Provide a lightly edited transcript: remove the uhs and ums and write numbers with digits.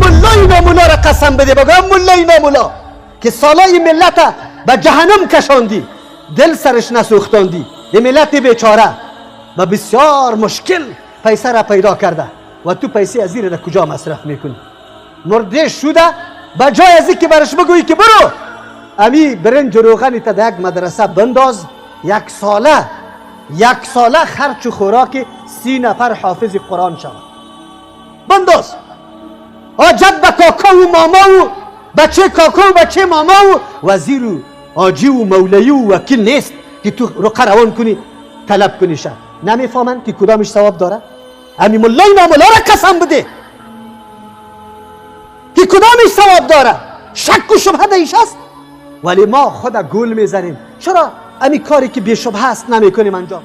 ملای نامولا را قسم بده، بگو ملای نامولا که سالای ملت به جهنم کشاندی، دل سرش نسوختاندی، یه ملت بیچاره و بسیار مشکل پیسه را پیدا کرده و تو پیسه از را کجا مصرف میکنی؟ مرده شده، به جای از که برش بگویی که برو امی برنج روغنی تا در یک مدرسه بنداز، یک ساله خرچ و خوراک 30 نفر حافظ قرآن شود، بنداز. آجد به کاکا و ماما و بچه کاکا و بچه ماما و وزیر و آجی و مولوی و وکیل نیست که تو رقه روان کنی طلب کنی شد. نمیفهمند که کدامش ثواب داره؟ امی ملای نامولا را قسم بده که کدامش ثواب داره؟ شک و شبهه دیش است، ولی ما خود گول میزنیم. چرا امی کاری که بی شبهه است نمیکنیم انجام؟